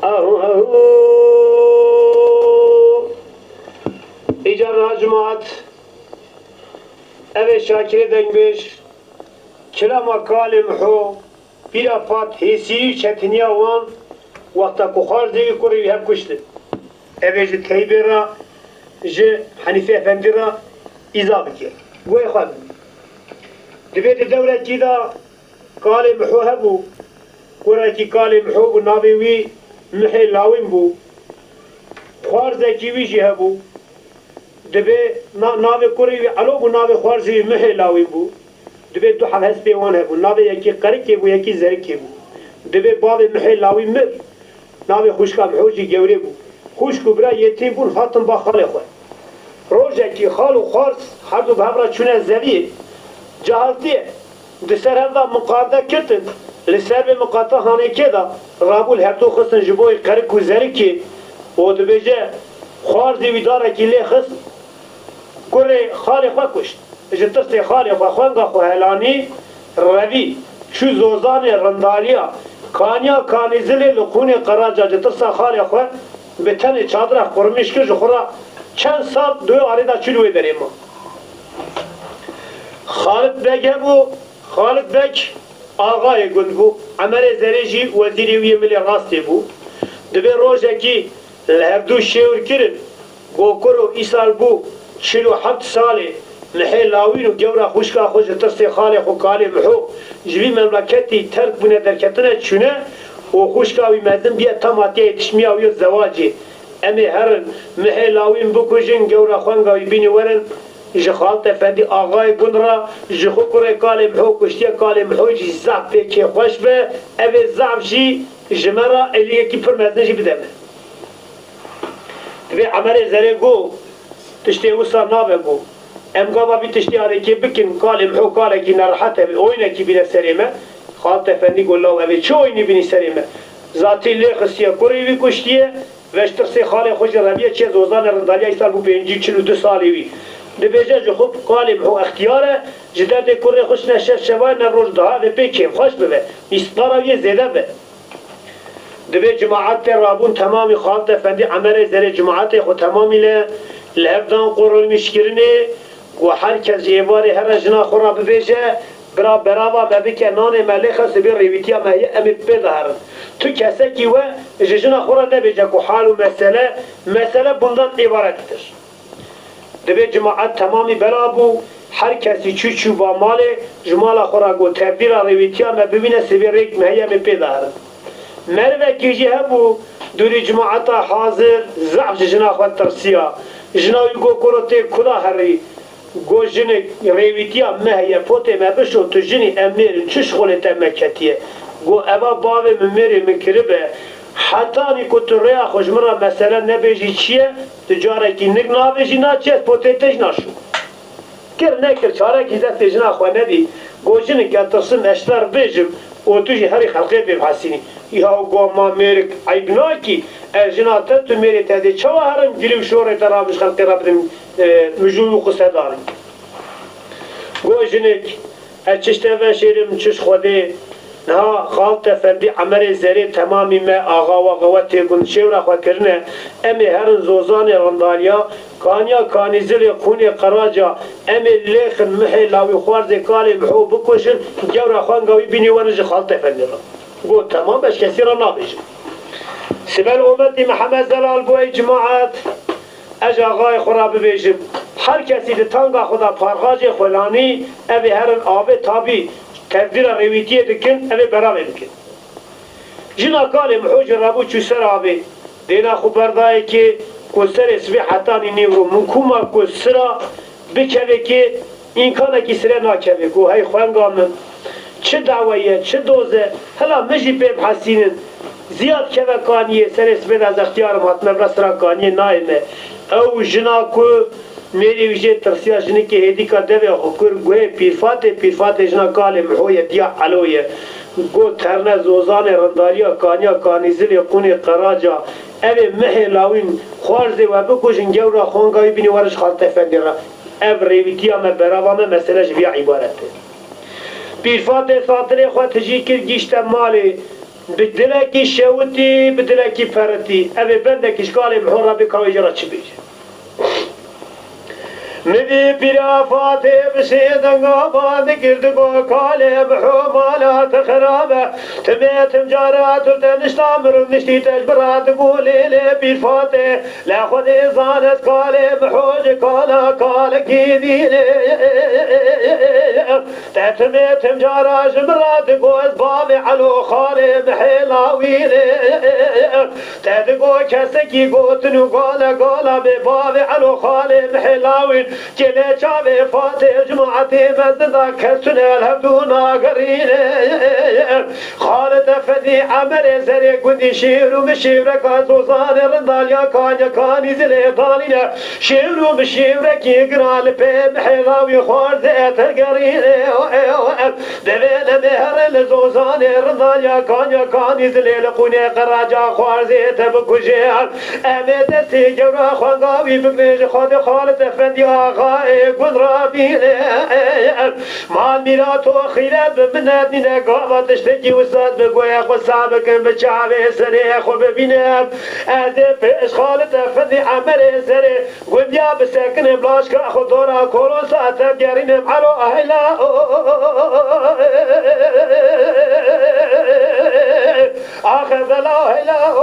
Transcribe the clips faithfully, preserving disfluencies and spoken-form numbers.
Ahu, ahu. Îcar niha cimat, ev ê Şakirê dengbêj, kilama Kalê Miho, pîra Fat hêsî û çetiniya wan, wexta ku xwarzê wî kurê wî hev kuştin. Ev ê ji Teybê re, ji Henîfê Efendî re îza bike. Guhê xwe bibî. Divê di dewrekî de Kalê Miho hebû. Kurekî Kalê Miho bû, navê wî Mihê Lawîn bû. Xwarzekî wî jî hebû. Divê na-, navê kurê wî Elo bû, navê xwarzê wî Mihê Lawîn bû. Divê du heb hespê wan hebûn. Navê yekî Qerikê bû, yekî Zerikê bû. Divê bavê Mihê Lawîn mir. Navê xwişka Miho jî Gewrê bû. Xwişk û bira yetîm bûn, hatin ba xalê xwe. Rojekî xal û xwarz herdu bi hev re çûne zeviyê. Cahaltiyê di ser hev de miqate girtin, li ser vê miqata hanêkê de rabû li hevdû xistin ji bo Qerik û Zerikê û dibêje, xwarzê wî darekî lê xist, kurê xalê xwe kuşt. Ji tirsê xalê xwe xwenga xwe helanî, revî, çû zozanê rindaliya, kaniya kanîzilê li qûnê Qeraca, ji tirsa xalê xwe bi tenê çadira qurmîş kir, ji xwe re çend sal di wê arê de çû, li wê derê ma. Xalid Beg hebû, Xalid Beg axayê gund bû, Emerê Zerê jî wezîrê wî yê milê rastê bû. Divê rojekî li hevdû şêwir kirin, Gokur û îsal bû çil û heft salê, Mihê Lawîn û gewra xwişka xwe ji tirsê xalê xwe Kalê Miho ji vî memleketî terk bûne, derketine çûne û xwişka wî mezin bûye, tam hatiye yetişmiya wî zewacê. Em ê herin Mihê Lawîn bikujin, gewra xwenga wî bînî werin ji Xalit Efendî axayê gund re, ji xwe kurê Kalê Miho kuştiye, Kalê Miho jî zaf pê kêfxweş be, ev ê zaf jî ji me re êliyekî pir mezin jî bide me. Divê Emerê Zerê got, tiştê wisa nabe, got, em gava vî tiştî alêkê bikin, Kalê Miho kalekî nerehet e, oyînekî bîne serê me. Xalit Efendî got, law, ev ê çi oyînî bînî serê me? Zatî lê xistiye, kurê wî kuştiye, ve ji tirsê xalê xwe jî reviye çiye zozanê rindaliya, îsal bû pêncî, çil û du salê wî. Dibêje ji xwe Kalê Miho extiyar e, ji derdê kurê xwe çine şev şevayê, ne roj daha vê pê kêfxweş bibe, îstixara wî yê zêde be. Divê cimaet tê rabûn temamî, Xalit Efendî Emerê Zerê cimaetê xwe temamî li, li hev dan qurmîşkirinê, ku her kes ji êvarê here jina xwe re bibêje, bira berava me bike, nanê me lê xe, sibê rêwîtiya me heye, em ê pê de herin. Tu kesekî we ji jina xwe re nebêje ku hal û mesele, mesele bundan îbarettir. Divê cimaet temamî belav bû, her kesî çû çû ba malê, ji mala xwe re got, tevdîra rêwîtiya me bibîne, sibê rêk me heye, em ê pê de herin. Merivekî jî hebû, dûrî cimaeta hazir, zaf ji jina xwe tirsiya. Jina wî got, kuro tê kuda herî? Got, jinik, rêwîtiya me heye, potê me bişo, tu jinî, em mêr in, çi şixulê te me ketiye? Got, eva bavê min mêrê min kiribe, hetanî ku tu rêya xwe ji min re mesele nebêjî çi ye, tu carekî nik navêjî, naçî ez potê te jî naşo. Kir nekir, çarekî destê jina xwe nedî. Got, jinik, ez tirsim ez ji te re bêjim û tu jî herî xelqê pê bihesînî. Ya got, ma mêrik eyb nakî, ez jina te, tu mêrê te dê çawa herim, gilî û şorê te rabin ji xelqê re bidim, e, mijûl û qisedarî. Got, jinik, ez çi ji te veşêrim, çi ji Xwedê. Niha Xalit Efendî Emerê Zerê temamî me, axa wa xwe tê gund, şêwra xwe kirine, em ê herin zozanê rindaliya, kaniya kanîzilê, qûnê qeraca, em ê lêxin Mihê Lawî, xwarzê Kalê Miho bikujin, gewra xwenga wî bînî werin ji Xalit Efendî re. Got, temam, ez kesî re nabêjim. Sibel ometî Mihemed Zelal bû, ey cimaet, ez axayê xwe re bibêjim, her kesî di tanga xwe de parxacê xwe lanî, ev ê herin avê tabî tevdîra rêwîtiyê dikin, ev ê beravê bikin. Jina Kalê Miho jî rabû çû ser avê, dêna xwe berdayê kê, ku serê sibê hetanî nîvro, min kuma ku sira bikeve kê, îmkanekî sire nakeve, ku hey xwenga min, çi dawe ye, çi doz e, hela min jî pê bihesînin. Ziyad keve kaniyê, serê sibê de ez extiyarim, hatime vira sira kaniyê nayê me. Ew jina ku mêrê wî jê tirsiya, jinikê hêdîka devê xwe kir, guhê Pîrfatê, Pîrfatê jina Kalê Miho ye, diya Elo ye. Got, terne zozanê rindariya, kaniya kanîzilê, qûnê qeraca, ev ê Mihê Lawîn, xwarzê we bikujin, gewra xwenga wî bînî werin ji Xalit Efendî re. Ev rêwîtiya me, berava me, mesele ji viya îbaret e. Pîrfatê satirê xwe tijî kir, gihîşte malê. Bi dilekî şewitî, bi dilekî peritî. Ev ê bendekî ji kalê Miho re bê, ka wê jê re çi bêje. Min dî pîra Fatê bi sê denga ba dikir, digo: Kalê Miho, mala te xirab e. Timê tim cara tu te nişta, min rûniştî te ji bira, digo: Lê lê pîr Fatê, le Xwedê zane ez kalê Miho ji kala kalekî dînê. Te timê tim cara ji min re digot: Bavê Elo, xalê Mihê Lawînê. Te digot kesekî gotin û gale gala bê: Bavê Elo, xalê Mihê Lawîn. Kêlê çavê Fatê, cimaetê mezin da, kes tune li hevdû nagerîne. Xalid Efendî Emerê Zerê gundî şêwr û mişêwreka zozanê rindaliya kanyekanî zilê danîne. Şêwr û mişêwrekî giran li pê Mihê Lawî xwarzê te gerîne. Devê nemê here li zozanê rindaliya kanyekanî zilê li qûnê qeraca xwarzê te bikuje. Em ê destê gewra xwenga wî bigrin, ji Xwedê Xalid Efendî axayê gund rabîne. Mal mîrato xîret bi minet nîne, gava tiştekî wisa bi goya xwe sa bikin, bi çavê serê xwe bibîne. Ez ê pêş Xalid Efendî Emerê Zerê gundiya bisekinim, laşka xwe dora kolosa te gerînim. Elo, heyla, o, axe vela, heyla, o,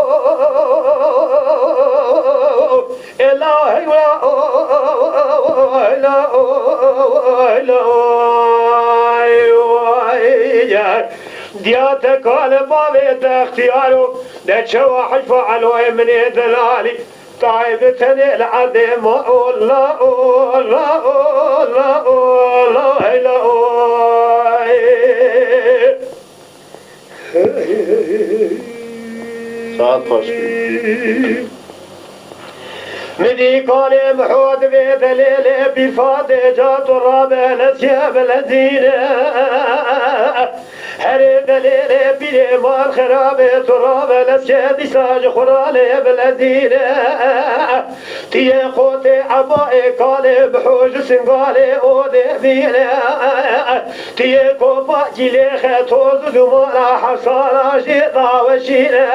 ela, heyla, o, heyla, o, heyla, o, ay, ay, ay. Diya te kale bavê te extiyaro, de çewa heyfa Eloyê min ê delalî. Taybetene li erdê ma o la o la o la o la hey la o. Saet xweş. Midî kalê Miho divê delêlê pîrfatê ca tu rabe lezye bi lezîne. Herê delêlê pîrê mal xerabê tu rabe lezke dîsa ji xuralê bilezîne. Tiyê qotê ebaê kalê Miho ji singalê odê bîne. Tiyê kopa gîlê xetoz û dumana hefsala jê daweşîne.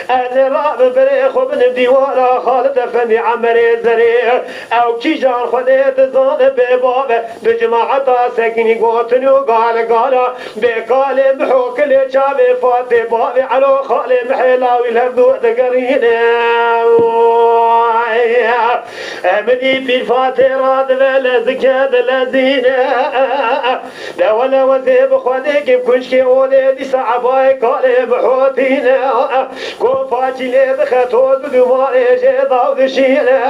Ez ê rabim berê xwe binim dîwana Xalid Efendî Emerê Zerê. Ew kîjan Xwedê dizane bê bave. Di cemaeta sekinî gotin û gale gala bê kalê Miho kilê çavê Fatê bavê Elo xalê Mihê Lawî li hevdû digerîne. Emidî pîr Fatê radive lezike dilezîne. De wele wezê bi Xwedê ki bi kuçkê olê dîsa ebayê kalê Miho tîne. Go pakî lê dixe toz û dumanê jê daw dişîne.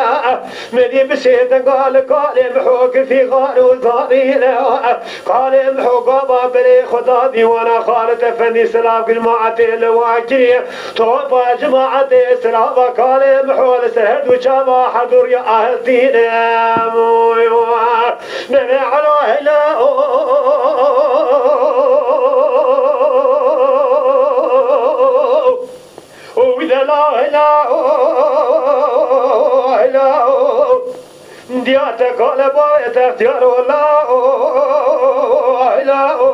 Medî bi sê denga li kalê Miho gifî xar û zarîne. Kalê Miho gava berê xwe da dîwana Xalid Efendî silav gilmaetê li wa kiriye. Topa cimaetê silava kalê Miho li ser her du çava her du riya ahiltîne. Bebe ela hela o. O wî de la hela o, hela o. Diya te kale bayê te extiyar o, la o, hela o.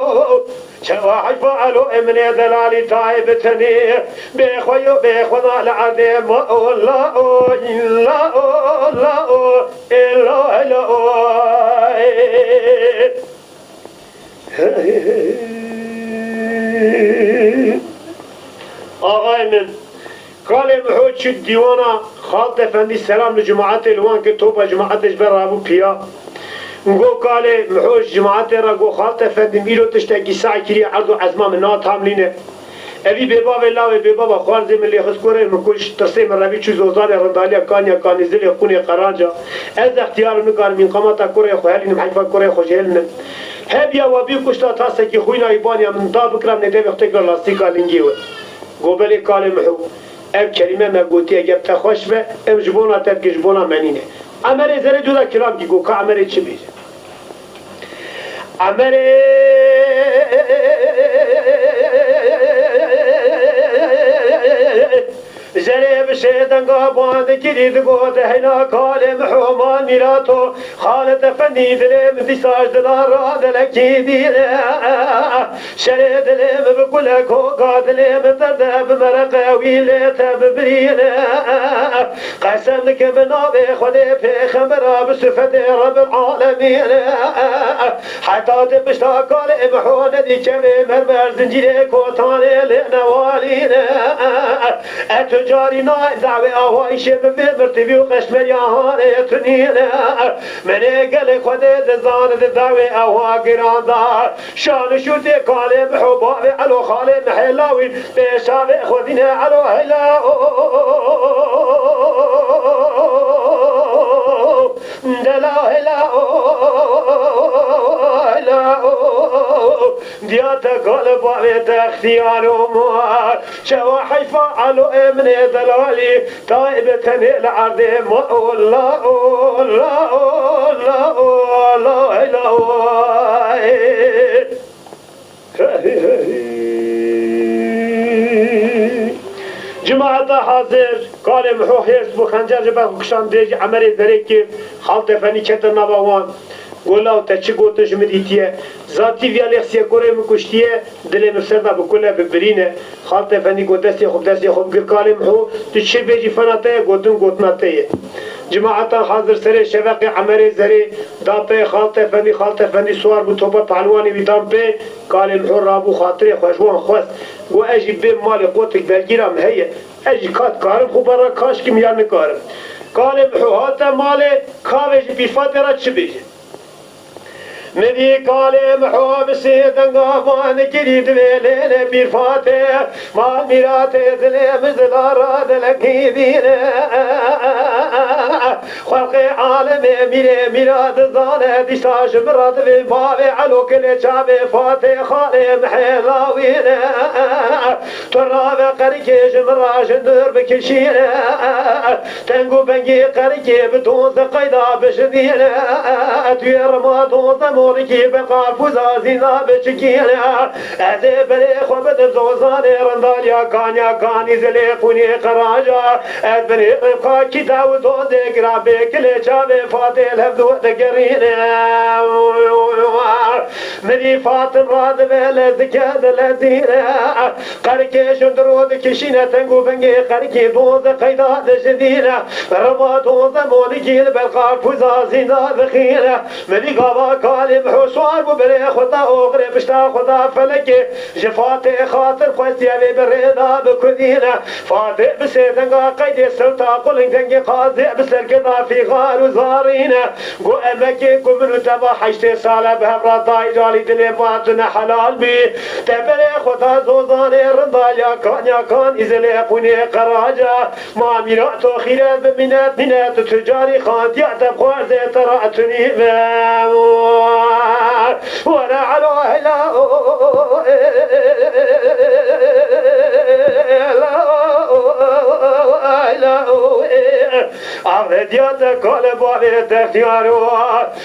Çewa heyfa Elo emine delalî tayê bi tenê. Bê xwe yo bê xwe na li erdê ma o, la o, la o, la o. Ê la, hela o. Axayê min, kalê Miho çû dîwana Xalt Efendî selam li cemaetê li wan kir, topa cemaetê ji ber rabû piya. Go kalê Miho ji cemaetê re go, Xalt Efendî, îro tiştekî seh kiriye, erd û ezma min na tam nîne. Evî bêbavê lawê bêbava xwarzê min lê xist, kurê min kuşt, tirsê min revî çû zozanê rindaliya kanya kanî zilê qûnê qeranca. Ez extiyar im, nikarim înqamata kurê xwe helînim, heyfa kurê xwe jê helinim. Hebiya we bî kuşta tasekî xwîna wî baniya min da bikiram, nêdevê xwe têkila lastîka lingê we. Go belê kalê Miho. Ev kelîme me gotiye, eger te xweş be, em ji bona te dikin, ji bona me nîne. Emerê Zerê cuda kilam kî, go ka Emerê çi bêje. Emerê Zerê Bi şêdenga bandekirî digot, heyla kalê Miho, mal mîrato, Xalit Efendî, dilê min dîsa ji dilan radelekî dîne. Şerê dilê min bi kule koka, dilê min derde bi mereqe wî lê te bibirîne. Qesem dikim bi navê Xwedê pêxembera, bi sifetê Rebil Alemîne. Heta tu pişta kalê Miho nedî kevê mermer, zincîrê kotanê lê newalîne. E tu carî nayê dawê awayîşê min vê mirtivî û qeşmeriya hanê tu nîne. Menê gelê Xwedê dizane di dawê awa giran da. Şan û şûrtê kalê Miho, bavê Elo, xalê Mihê Lawî, pêşavê Xwedîne Elo, heyla o, dela heyla o, heyla o. Diya te kale bavê te extiyar û mar. Çawa heyfa Elo ê min ê delalî, tayê bi tenê li erdê ma o, la o, la o, la o, la heyla o. Cemaeta hazir, kalê Miho hêrs bû, xencer ji ber xwe kişand, dê jî Emerê Zerê kir, Xalt Efendî kete nava wan. Got, law te çi gotin ji min dîtiye? Zatî viya lêxsiye kurê min kuştiye, dilê min ser da bi kule bibirîne. Xalt Efendî got, destê xwe bi destê xwe bigir kalê Miho, tu çi bêjî fena te ye, gotin gotina te ye. Cemaetan hazir serê şeveqê Emerê Zerê da pê Xalt Efendî, Xalt Efendî siwar bû, topa pehliwanê wî dan pê, kalê Miho rabû xatirê xwe ji wan xwest. Got, ez jî bêm malê qotik belgîra min heye. Ez jî ka dikarim xwe bera kaş kim ya nikarim. Kalê Miho hate malê, kavê ji Pîrfatê re çi bêje? Min dî kalê Miho bi sê denga van kirî divê lêlê Pîrfatê. Mal mîratê dilê min zila radelekî dîne. Xelqê alemê mîrê mîra dizane, dîsa ji min re divê bavê Elo, kilê çavê Fatê, xalê Mihê Lawîne. Tu rave qerikê ji min re ji dûr bikişîne. Teng û bengê qerikê bi doze qeyda bijinîne. Tu yê rima doze morikî bi qarpûza zîna biçikîne. Ez ê berê xwe bidim zozanê rindaliya kanya kanî zilê qûnê qeraja. Ez binê rêbka kîta û dozê gira bê kilê çavê Fatê li hev du digerîne. Mirî Fatim radibe lezike dilezîne. Qerikê ji diro dikişîne, teng û bengê qerikê doze qeyda dijinîne. Rima doze molikî li ber qarpûza zîna dixîne. Mirî gava kalê Miho siwar bû berê xwe da oxirê pişta xwe da felekê. Ji Fatê xatir xwestiye vê bi rê da bikudîne. Fatê bi sê denga qeydê sewta quling dengê qazê bi serkirda fîxar û zarîne. Got, emekê ku min û te va heştê sale bi hev re dayî, calî dilê va tu nehelal bî. Te berê xwe da zozanê rindaliya kanya kan îzilê qûnê qeraca. Ma mîra to xîret bi mînet, mînet tu carî xantiya te bi xwarzê te re tunî me. Were elo heyla o, elo heyla o. Avediya te kale bavê te xiyaro.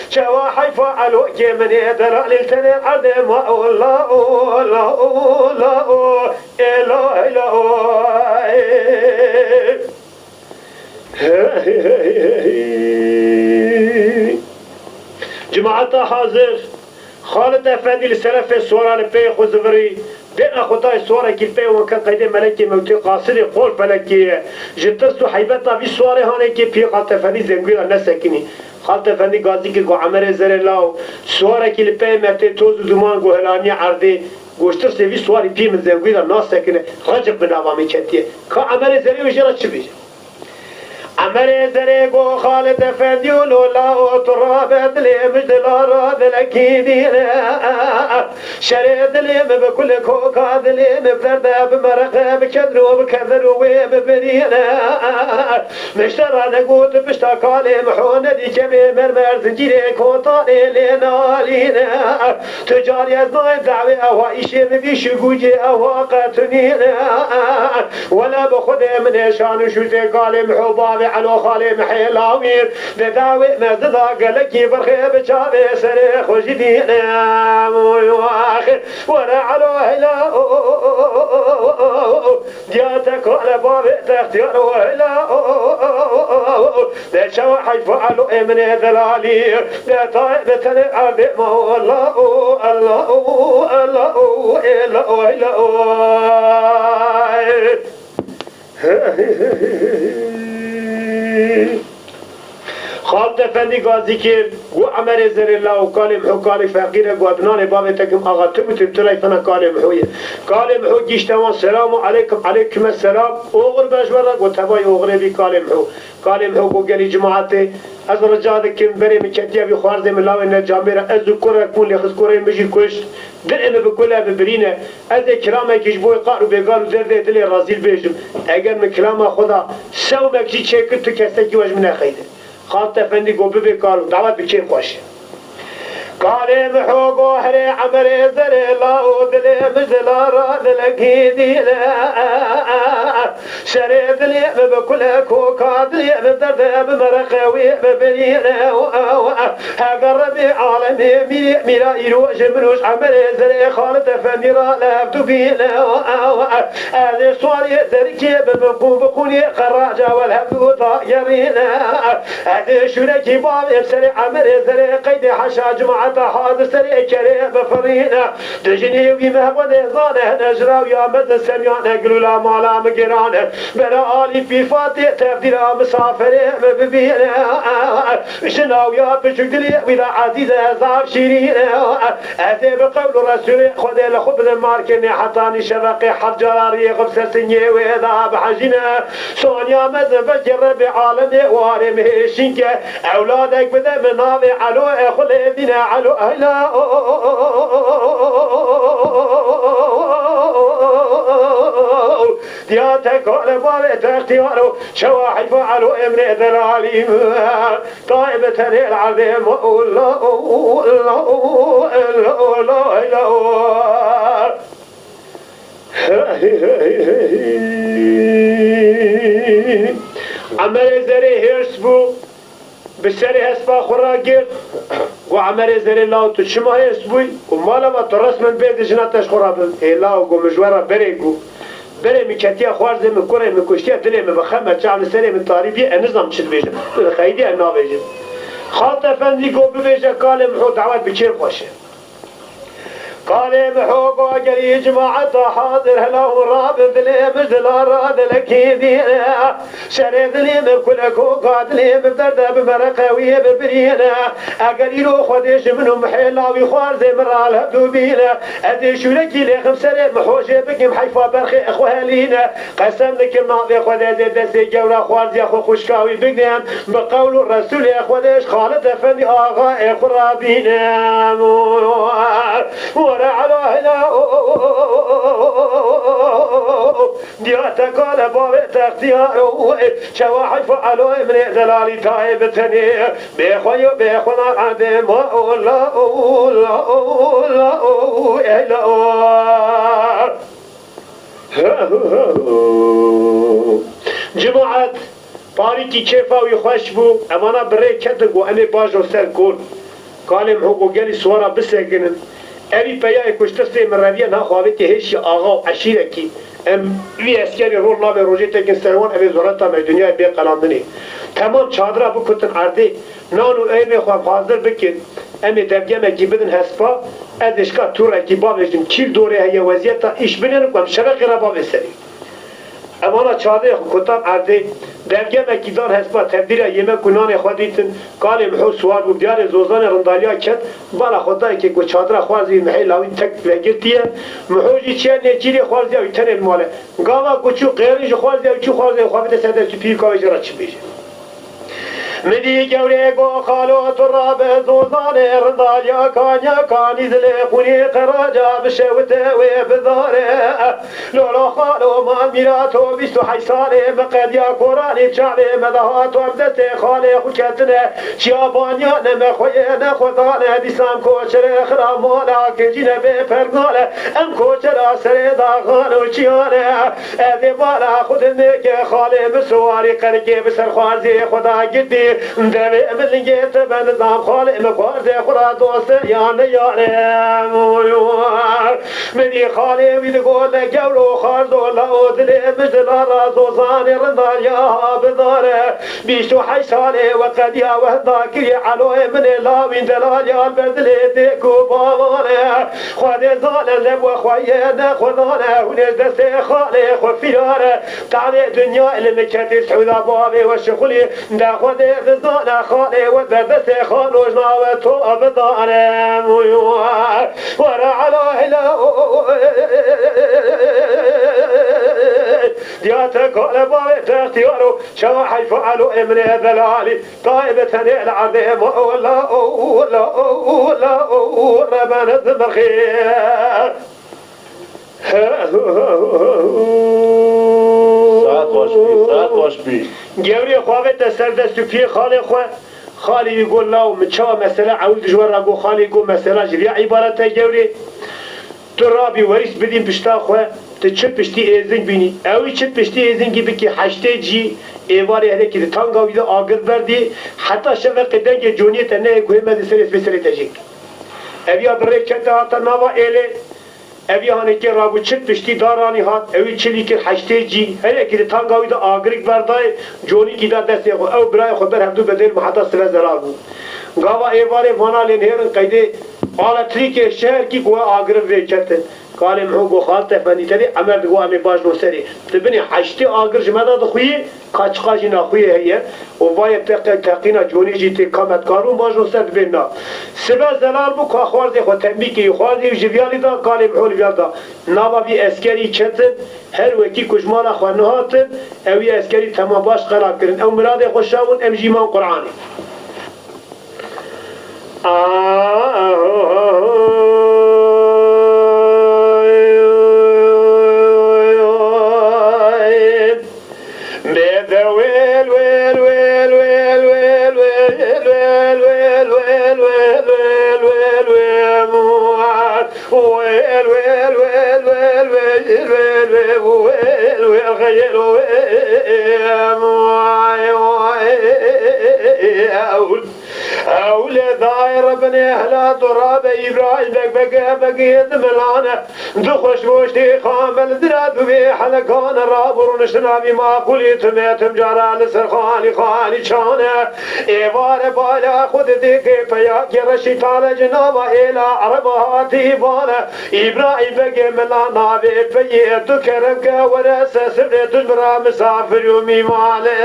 Çawa heyfa Elo kê min ê delalî li tenê erdê ma o, la o, la o, la o, ê la, ê la o, ê. Cemaeta hazir, Xalit Efendî li serefê siwara li peyê xwe zivirî, dêna xwe dayê siwarekî li peyê wan ket qeydê melekê mewtê qasidê qol felekê ye. Ji tirs û heybeta vî siwarê hanê kê piyê Xalit Efendî zengûya nesekinî. Xalit Efendî gazî kir ku Emerê Zerê law, siwarekî li peyê me tê toz û duman guhelanî erdê, goştirsê vî siwarî piyê min zengûya nasekine, Recib bi nava min ketiye. Ka Emerê Zerê wê jê re çi bêje? Emerê Zerê got, Xalid Efendî û Lola û tu rabe dilê min ji dila ra dilekî dîne. Şerê dilê min bi kul koka dilê min bi derde bi mereqe bi kedr û bi keder û wê bibirîne. Min ji te re negot pişta kalê Miho nedî kevê mermer zincîrê kotanê lê nalîne. Tu carî ez nayêm dawê ewa îşê min vî şigûcê ewa qetunîne. Wele bi Xwedê min ê şan û şûrtê kalê Miho bavê Elo xalê Mihê Lawîr. Di dawê me dida gelekî birxê bi çavê serê xwe jî dîne. Were Elo heyla o, diya te Bale bavê textiyar o hela o, de çawa heyfa alo emine delalî, de tayê de tenê erdê ma o, Allah o, Allah o, Allah o, ela o, hela o. Xalt Efendî gazî kir, got, Emerê Zerê law, kalê Miho kalê feqîr e, got, bi nanê bavê te kim axa, tu bi tu, tu reyfena kalê Miho ye. Kalê Miho gihîşte wan, selamu aleykum, aleykume selam, oxir be ji we re, got, tevayî oxirê bî kalê Miho. Kalê Miho got, gelî cimaetê, ez rica dikim, berê min ketiye vî xwarzê min lawê ne camêra, ez û kurek bûn, lê xist kurê min jî kuşt. Dilê min bi kul e, bi birîn e. Ez ê kilamekî ji bo wê qar û bêgar û derdê dilê rezîl bêjim. Eger min kilama xwe da sewmek jî çêkir, tu kesekî we ji min nexeyde. Xalt Efendî got, bibê kalo, dawet bi kêf xweş e. Kalê Miho got, herê Emerê Zerê law, dilê min ji la ra dilekî dîne. Serê dilê min bi kule koka dilê min derde bi mereqe wê bi birîne. Heger Rebê alemê mîrê mîra îro ji min û ji Emerê Zerê Xalit Efendî ra li hevdû bîne. Ez ê swarê derikê bibim ku bi xûnê qeraca we li hevdû da gerîne. Ez ê şûrekî bavê serê Emerê Zerê qeydê heşa cimaeta hazir serê kerê bifirîne. Dijinê wî me xwe nêzane, hene jirawiya mezin semiyane, gilûla mala min girane. Bera alî pîfatê tevdîra misaferê min bibîne. Jina wî ya piçûk dilê wî de ezîz e, zaf şîrîn e. Ez ê bi qewl û Resûlê Xwedê li xwe bidim markê nê hetanî şeveqê heft cara riyê xwe bi ser singê wê de bihejîne. Soniya mezin vekê Rebê alemê warê min hêşîn ke. Ewladek bide min navê Elo e xwe lê dîne Elo Eyla. Diya te kale bavê te ixtiyar o. Çawa heyfa Elo emrê delalî. Taybet tenê erdê ma. Emerê Zerê hêrs bû, bi serê hespa xwe ragirt, got, Emerê Zerê law, tu çima hêrs bûyî? Û mala me tu resmen bê di jina te ji xwe rabim. Ê law, got, min ji we re berê got. Berê min ketiye xwarzê min, kurê min kuştiye, dilê min bi xem e, çav li serê min tarî bîye, ez nizam çi dibêjim. Min xeydî ez nabêjim. Xalt Efendî got, bibêje kalê Miho, dawet bi kêf xweş e. Kalê Miho got, gelî cimaeta hazir hela hûn rabin, dilê min ji la ra dilekî dîne. Şerê dilê min kulek û gadilê min derde bi mereqe wî bibirîne. Eger îro Xwedê ji min û Mihêla wî xwarzê min ra li hevdû bîne, ez ê şûrekî lêxim serê Miho jê bikim, heyfa berxê xwe helîne. Qesem dikim navê Xwedê, ez ê destê gewra xwarziya xwe xwişka wî bigirem, bi qewl û Resûlê Xwedê ji Xalid Efendî axayê xwe rabînim. Were ela hela. Diya te kale bavê te ixtiyar o, çawa heyfa Elo emrê delalî tayê bi tenê. Bê xwe yo, bê xwe na erdê ma o, la o, la o, la o, ey la o. Cimaet, parîkî kêfa wî xweş bû, evana bi rê ketin ku em ê bajo ser kol. Kalê Miho got, gelî siwara bisekinin. Evî peyayê ku ji tirsê min reviye, niha xwe avêtiye hêşî axa û eşîrekî. Em vî eskerî rol navê rojê tekin ser wan, ev ê zoreta me dinyayê bê qelandinê. Temam çadira bikutin erdê, nan û êmê xwe em hazir bikin. Em ê devgemekî bidin hespa, ez ê şika tûrekî bavêjim, kîl dorê heye weziyeta îş binêrin ku em şeveqê re bavê serê. Em ana çadê xwe kutan erdê, devgemekî dan hespa tevdîra yemek û nanê xwe dîtin, kalê Miho siwar bû, diyarê Zozanê rindaliya ket, bala xwe dayê kê ku çadira xwarzê wî Mihê lawî tek vegirtiye, Miho jî çiye nêçîrê xwarziya wî tenê li mal e. Gava ku çû qêrî ji xwarziya wî çû xwarzê xwe bide ser dest û pî wî ka wê jê re çi bêje. Min dî gewrê got, xalo tu rabe Zozanê rindaliya kanya kanî zilê xûnî qeraca bişewite wê bidare. Lolo xalo man mîra to bîst û heşt salê min qediya koranî çavê me de hato em destê xalê xwe ketine. Çiya baniya ne me xwe ye ne xwe dane dîsan koçerê xira mala kincî ne bê pergale. Em koçera serê daxan û çiyane. Ez ê bala xwe dinêke xalê min siwarî qerikê bi ser xwarzê xwe da girtî. Devê min lingê te be nizam xalê min xwardê xwe ra doste ya neyare. Min dî xalê wî digot le gewro xardo la û dilê min ji la ra zozanê rindar ya ha bidare. Bîst û heşt salê we qediya we henda kiriye eloyê min ê lawîn delal ya li ber dilê dê ku bavane. Xwedê zane ne we xwe ye ne xwe zane hûn ê ji destê xalê xwe firare. Tanê dinya li min ketî sihûda bavê we şixulî. De Xwedê dizane xalê we berdestê xalo ji navê to bidane. Were ela hila diya te kale bavê te extiyaro. Çawa heyfa elo emrê delalî. Taybê tenê li erdê ma ola ola ola rebene zimirxê. Saet xweş bî, saet xweş bî. Gewrê xwe avête ser dest û piyê xalê xwe. Xalê wî got, law, min çawa mesela ewil dijwar ra got, xalê got, mesela ji vîya îbaret e gewrê. Tu rabî werîs bidîn pişta xwe, tu çi piştî êzing bînî. Ewî çi piştî êzingî bikî heştê cî êvarê herekî di tanga wî de agir berdî, heta şeveqê dengê coniyê te neyê guhê me di serê sibê serê te jêk. Ev ya bi rê kete hate nava êlê. Evî hanekê rabû çil piştî daranî hat, ewî çilî kir heştê cî, her yekî di tanga wî de agirik berdayê, conîkî da destê xwe, ew birayê xwe ber hevdû bedêl bû heta sibe zelal bû. Gava êvarê vana lê nihêrin qeydê eletrîkê şeherkî ku we agirin vê ketin. Kalê Miho got, Xalt Efendî, tevî Emer digot, em ê bajno serê. Di binê heştê agir ji me de dixuyê, ka çiqa jî naxuyê heye û vayê teqe teqîna conê jî tê ka me dikarûn bajno ser dibên na. Sibe zelal bû ka xwarzê xwe tembîkê wî xwarzê wî ji viya lî da, kalê Miho li viya da. Nava vî eskerî ketin, her wekî ku ji mala xwe nihatin, ew yê eskerî temam baş qela kirin. Ew miradê xwe şawin, em jî man Quranê. Ew lê dayê Rebinê hela tu rabe Îbrahîm beg bege begê di milane. Du xweş goştê xame li dira du vê helekane rabû rûniştina vî maqûlî timê tim cara li ser xalî xalî çane. Êvare bala xwe didê kê peyakê reşî tale ji nava êla ereba hatî vane. Îbrahîm begê mila navê peyê tu kerem ke were se sirrê tu ji min ra misafir û mîmane.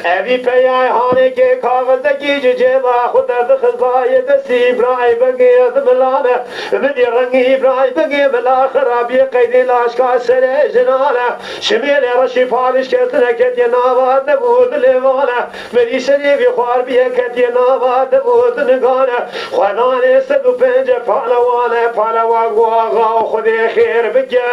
Evî peyay hanekê kaxizekî ji cêba xwe derdixist dayê destî Îbrahîm Begê di milane. Min dî rengî Îbrahîm Begê mila xirabiyê qeydê laşka serê jinane. Şimêlê reşî palişkirtine ketiye nava dev û dilê vane. Min dî serê vî xwarbiye ketiye nava dev û dinigane. Xwedanê sed û pêncî palewane, palewan got, Axa, Xwedê xêr bike.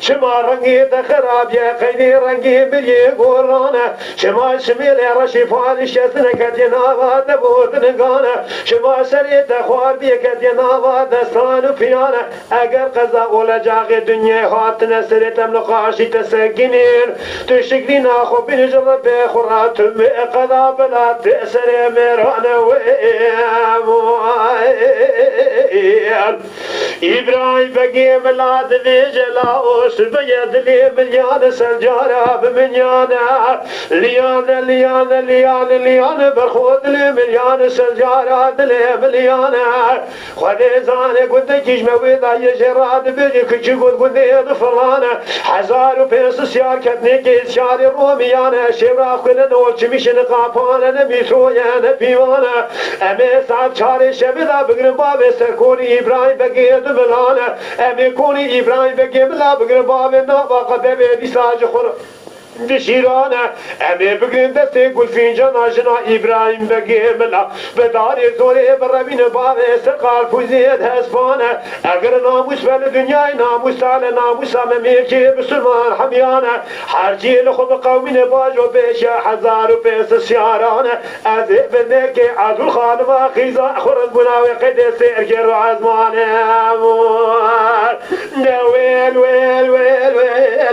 Çima rengê te xirab ye, qeydê rengê miriyê goran e. Çima şimêlê reşî palîşkestine ketiye nava te bo dinigan e. Çima serê te xwarbiye ketiye nava destan û piyan e. Eger qeza û lecaxê dinyê hatine serê te em li qaşî te sekinîn. Tu şikrîna xwe bîn ji Rebê xwe re tu me qeda bila tê serê mêrane wê. Îbrahîm Begê mila divêje la û sibeye dilê min yan ser cara bi min yan e. Liyane, liyane, liyane, liyane, berxwe dilê min yan ser cara dilê min yan e. Xwedê zane gundekî ji me wê dayê jê radibêje kiçik û gundê difilane. Hezar û pênc sed siyar ketnêkê siyarê Romiyane. Şêwra xwîne ne olçimîşe ne qapane ne mîtroye ne pîvane. Em ê saet çarê şevê de bigrin bavê ser konî Îbrahîm Begê di milane. Em ê konî Îbrahîm Begê mila bigrin bavê nava qedevê dîsa ji xwe re dişîrane. Em ê bigrin destê Gulfîncana jina Îbrahîm Begê mila. Bi darê zorê birevîne bavê ser qarpûzê hespane. Eger namûs be li dinyayê namûsa li namûsa me mêrkê bisilman hemiyane. Her cî li xwe bi qewmîne bajo pêşe hezar û pênc sed siyaran e. Ez ê binekê Edûl xanima xîza xwe rind bûna wê qeydê sêrkê ro ezmane. De wêl, wêl, wêl, wêl.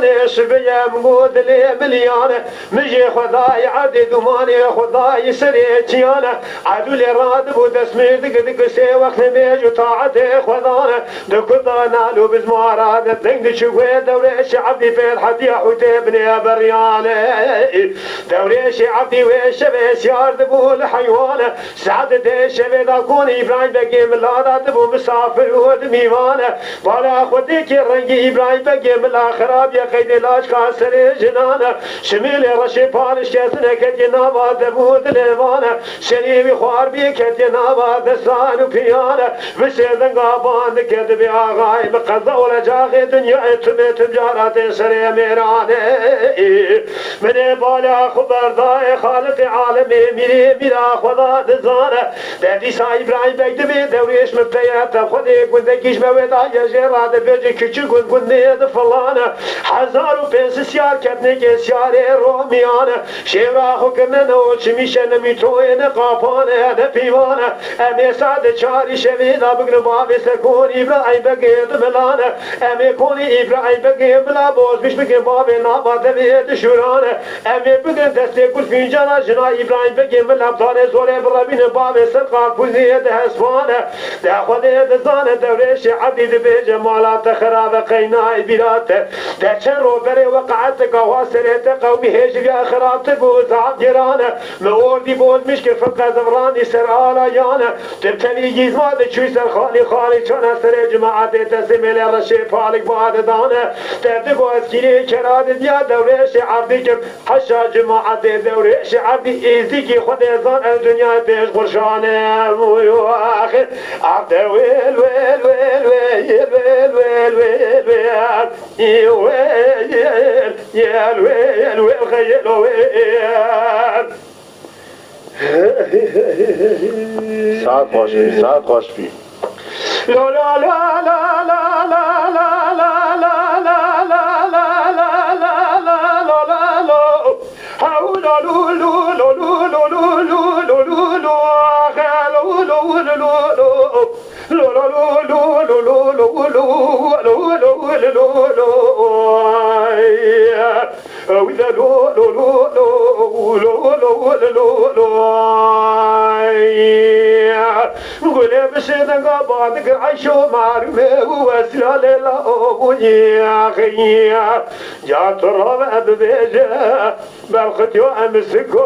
Dûmanê şibiyê min got dilê miliyane, min jê Xwedayê erdê dûmanê Xwedayê serê çiyane. Edûlê radibû dest min dikir dikir sê wext nimêj û taetê Xwedane. Di kuta nal û bizmara de deng diçû wê dewrêşê Ebdî pêt hetiya hûtê binê beriyane. Dewrêşê Ebdî wê şevê siyar dibû li heywane. Saet dê şevê de konî Îbrahîm Begê Mila de dibû misafir û di mîvan e. Bala Xwedê kê rengî Îbrahîm Begê Mila xirab ye qeydê laçka serê jinan e. Şimêlê reşê paliş kesine ketiye nava dev û dilê van e. Şerî wî xwar bî ketiye nava destan û piyan e. Bi sê denga ban dike dibê axayê bi qeza û lecaxê dinyayê timê tim cara tê serê mêran e. Min ê bala xwe berdayê Xaliqê alemê, mîrê mîra xwe da dizane. De dîsa Îbrahîm Beg dibê dewrêş min peye te Xwedê gundekî ji me wê daye jê radibêje kiçik gund gundê difilane. Hezar û pênc sed siyar ketnêkê siyarê Romiyane. Şêwra xwe kirine ne û çimîşe ne mîtoyê ne qapane ne pîvane. Em ê saet çarî şevê da bigrin bavê ser konî Îbrahîm Begê di milane. Em ê konî Îbrahîm Begê mila bozmîş bikin bavê nava devê di şûrane. Em ê bigrin destê kul fîncana jina Îbrahîm Begê mila bi danê zorê birevînin bavê ser qarpûzê di hesvane. De Xwedê dizane dewrêşê Ebdî dibêje mala te xerabe qeynayê bîra te. De çend ro berê weqaetika wa serê te qewmî hêjiriya xirabtir bû zaf giran e. Mi ordî bozmîş kir fil qezivranî ser alayane. Ti bi tevî gîzma diçûy ser xalî xalî çana serê cimaetê te simêlê reşê palik badidane. Te digo ez kîrê kera didiya dewrêşê Ebdî kim. Heşa cimaetê dewrêşê Ebdî êzdîkî Xwedê zan ev dinyayê pêş xurşane. Axir Ebde wêl wêl wêl wêl wêl wêl wêl wêl wêl. Saet xweş bî, saet xweş bî. Gulê bi sê denga ba dikir Eyşo marûmê û wesîla lêla û bûyî. Ya tu rave bibêje, berxitiyo em siko.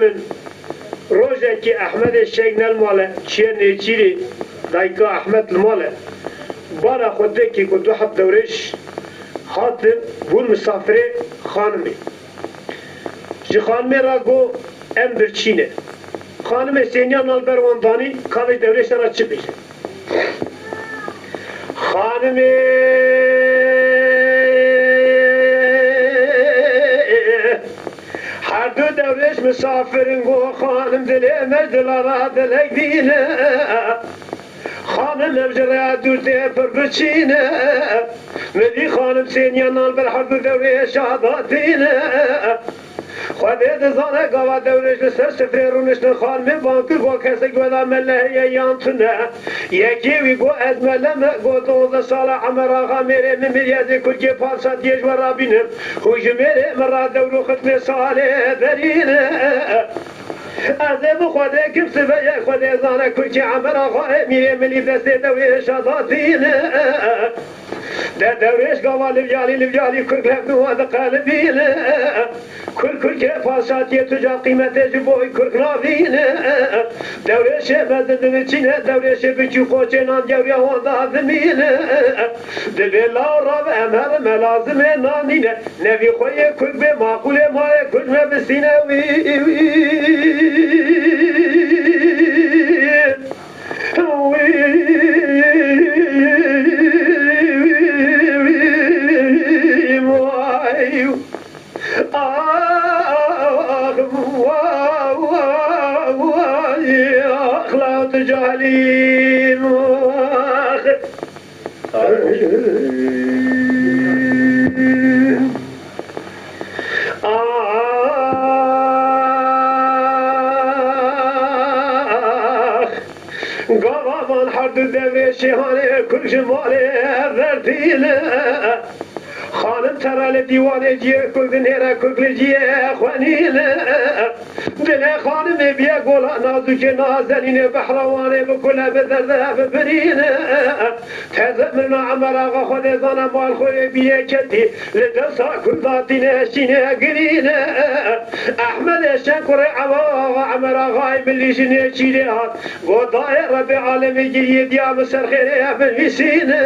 Min rojekî Ehmedê Şeng ne li mal e, çiye Nêçîrê, dayika Ehmed li mal e. Bara xwe têkê ku du heb dewrêş hatin, bûn misafirê xanimê. Ji xanimê re got, em birçî ne. Xanimê sêniya nal ber wan danî, ka vê dewrêşa re çi bêje. Xanimê, her du dewrêş misafirin, got xanim, dilê me ji dilara dilek dîne. Xanim, ev ji rêya dûr tê pir biçîne. Min dî xanim sêniya nan ber her du dewrêşa datîne. Xwedê dizane gava dewrêş li ser sifrê rûniştin, xanimê bang kir, got kesek weda me lê heye yan tune. Yekê wî got ez mele me, got dozdeh sala Emer Axa mêrê min miriye, ez ê kurkê padşatiyê ji we rabînim. Hûn ji mêrê min re dewr û xitmê salê derîne. Ez ê bi Xwedê kim sibe ye, Xwedê zane kurkê Emer Axayê mîrê min lî destê dewrêşa datîne. De dewrêş gava livyalî, livyalî kurk hevdu we diqelibîne. Kurk kurkê padşatiyê tu ca qîmetê ji bo wî kurk navîne. Dewrêşê mezin dibiçîne, dewrêşê biçû qoçê nan gewriya wan da dimîne. Dibê law rabe em herin me lazimê nan nîne. Nevî xwe yê kurk bê maqûlê mayê kurk me bistîne wî. Ax, wa, wa, wa, wa, ax, la tu cahilî, ax. Ax, gava van her du devrê şêhanê kul ji malê verdîne. Xanim tera li dîwanê ciyê kul dinêre, kul li ciyê xwe nîne. Dilê xanimê biye gola nazûkê nazenînê, behra wanê bi kule bi derde bibirîne. Teze mirina Emer Axa Xwedê zane mal xwe yê bîyê ketî, li dewsa kul datîne şîne girîne. Ehmedê Şen kurê Ewa Axa Emer Axayê milî ji Nêçîrê hat. Got dayê Rebê alemê giriyê diya min ser xêrê ev binivîsîne.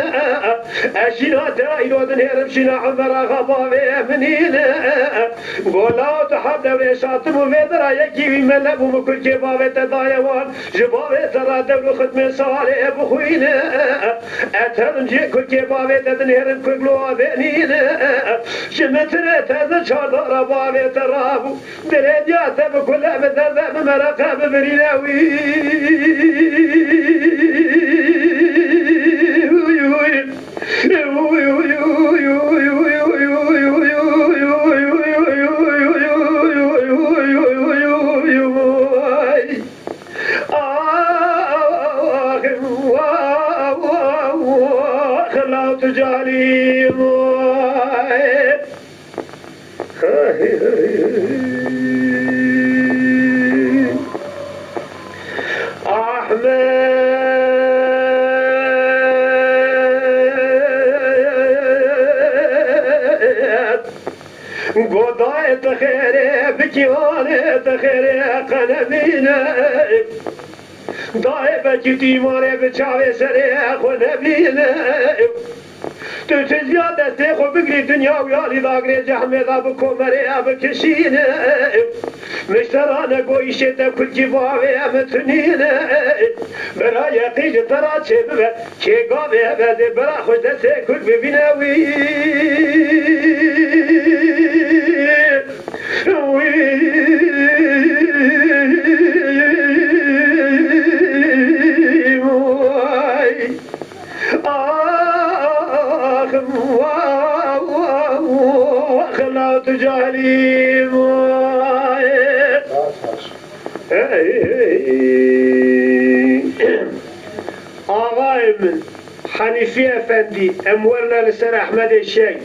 Ez şîna te îro dinêrim şîna Emer Axa bavê min nîne. Got law tu heb dewrêş hatim û vê dira yekî wî me nebû, min kurkê bavê te daye wan. Ji bavê te re dewr û xitmê salê bixwîne. Ez herim cihê kurkê bavê te dinêrim, kurk li wadê nîne. Ji min tirê teze çardara bavê te rabû. Dilê diya te bi kule, bi derde, bi mereqe bibirîne wî. Ax, wa, wa, wa, xela tu calî, vay. Ahmet. Godayê te xêrê bikî, anê te xêrê qenemîne. Dayê belkî tu îmanê bi çavê serê xwe nebîne. Tu tizya destê xwe bigirî, dinya û yalî dagirê cehmê da bi komerê bikişîne. Miştera nego îşê te kurkî bavê em tunîne. Bera yeqî ji te ra çêbibe. Kê gavê heveze bera xwe ji destê kurk bibîne wî. Wî. Vay. Ax, wa, wa, wa, xela tu cahilî, vay. Hey, hey. Axayê min, Henîfî Efendî, em werine li ser Ehmedê Şeng.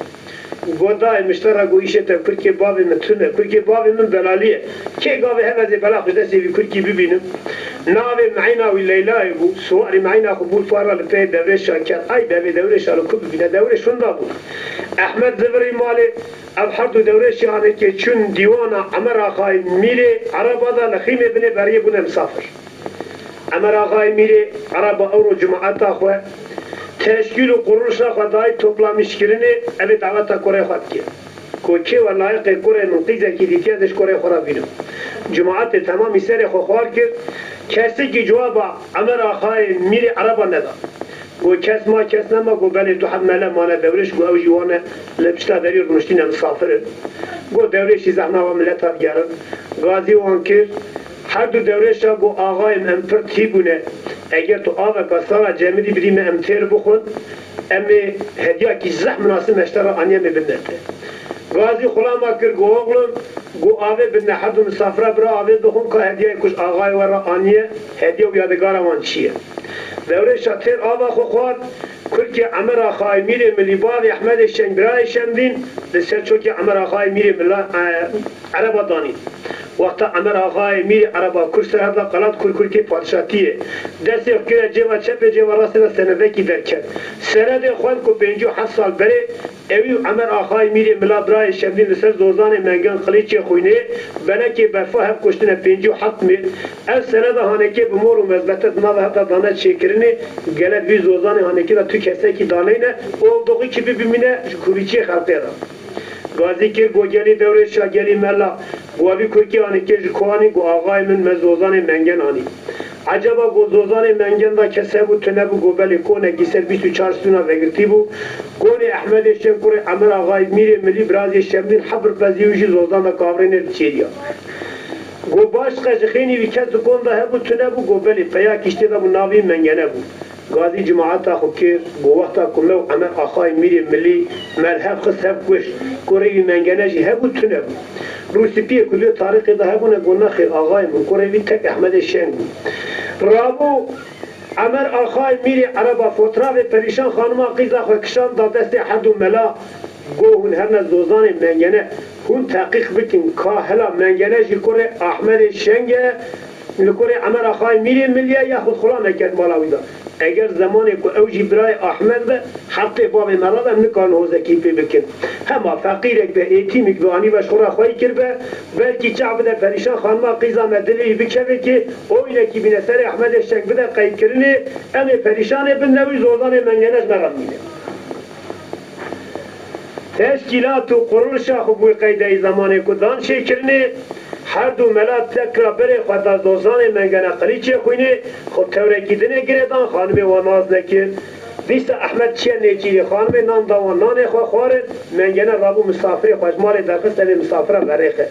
Godayê min ji te re got, îşê te kurkê bavê min tune, kurkê bavê min belalî ye. Kê gavê heveze bela xwe ji destê vî kurkî bibînim? Navê meyna wî Leylayê bû, siwarî meyna xwe bû li para li pê dewrêşa ket. Ay bevê dewrêşa li ku bibîne, dewrêş winda bû. Ehmed zivirî malê, ev her du dewrêşê hanekê çûn dîwana Emer Axayê Mîrê Ereba da li Xîmê binê beriyê bûne misafir. Emer Axayê Mîrê Ereba ewro cimaeta xwe, teşkîl û qurulişa xwe dayî toplamîşkirinê, ev ê daweta kurê xwe dike. Ku kê we layiqê kurê min qîzekî dîtiye de ji kurê xwe re bînim. Cimaetê temamî serê xwe xwar kir, kesekî cewaba Emer Axayê Mîrê Ereba neda. Got kes ma, kes nema, got belê du heb mele mane dewrêş, got ew jî wane li pişta derî rûniştîne misafir in. Got dewrêşî zehna we mileta digerin. Gazî wan kir, her du dewrêşa got axayê min em pir tî bûne. Eger tu aveka sara cemidî bidî me em têr bixwin, em ê hediyakî zeh minasib me ji te re aniye em ê bidine te. Gazî xulama kir, got oxlum, got avê bidine her du misafira bira avê bixwin ka hediyayê ku ji axayê we re aniye, hediye û yadigara wan çi ye. Dewrêşa têr ava xwe xwar, kurkê Emer Axayê Mîrê Milî bavê Ehmedê Şeng birayê Şemdîn li ser çokê Emer Axayê Mîrê Mila, e, Ereba danîn. Wexta Emer Axayê Mîrê Ereba kur ser hevda qelat kur kurkê padişatiyê. Destê xwe kire cêva çepê, cêva rastê de senedekî derket. Senedê xwend ku pêncî û heft sal berê Ewî û Emer Axayê Mîrê Mila birayê Şemdîn li ser Zozanê Mengen Qilîçê xwînê, belekê berfa hev kuştine pêncî û heft mêr. Ev seneda hanekê bi mor û mezbete di nava hev de dane çêkirinê, gele di vî Zozanê hanekê de tu kesekî daneyne, oldoxî kî bibîmîne ji kurîçiyê xelqê re. Gazî kir, got gelî dewrêşa, gelî mela, got evî kurkê hanekê ji ku anî, got axayê min me Zozanê Mengen anî. Eceba got Zozanê Mengen da kes hebû tune bû, got belê, konekî ser bîst û çar stûna vegirtî bû. Konê Ehmedê Şeng kurê Emer Axayê Mîrê Milî birazê Şemdîn hebir pezî wî jî Zozan da kavrê nêr diçêriya. Got baş qe ji xênî wî kes di kon da hebû tune bû, got belê, peya kîştê da bû navî Mengene bû. Gazî cimaeta xwe kir, got wexta ku me û Emer Axayê Mîrê Milî me li hev xist hev kuşt, kurê wî Mengene jî hebû tune bû. Rûspiyê ku li wê tarîxê de hebûne, got nexêr axayê min, kurê wî tek Ehmedê Şeng bû. Rabû Emer Axayê Mîrê Ereba fotravê Perîşan xanima qîza xwe kişand da destê her du mela, got hûn herne Zozanê Mengene, hûn teqîq bikin ka hela Mengene jî kurê Ehmedê Şeng e, li kurê Emer Axayê Mîrê Milî ye, yaxud xulameke di mala wî de. Eger zemanê ku ew jî birayê Ahmed be, heqê bavê me re de, em nikarin hozekî pê bikin. Hema feqîrek be, êtîmîk be, anî ve ji xwe re xweyî kiribe, belkî çav bide Perîşan xanima qîza me dilê wî bikeve kê, oynekî bîne serê Ehmedê Şeng bide qeydkirinê, em ê Perîşanê bin, ne wî Zozanê Mengene ji me re bimîne. Teşkîlat û qurulişa xwe bûyî qeydeyî zemanê ku dan çêkirinê, her du mela tekra berê xwe da Zozanê Mengene Qilîçê xwînê, xwe bi tewrekî dinê girê dan, xanimê wan nas nekir. Dîsa Ehmed çiye nêçîrê, xanimê nan da wan, nanê xwe xwarin, Mengene rabû misafirê xwe ji malê derxist, evê misafira verêxe.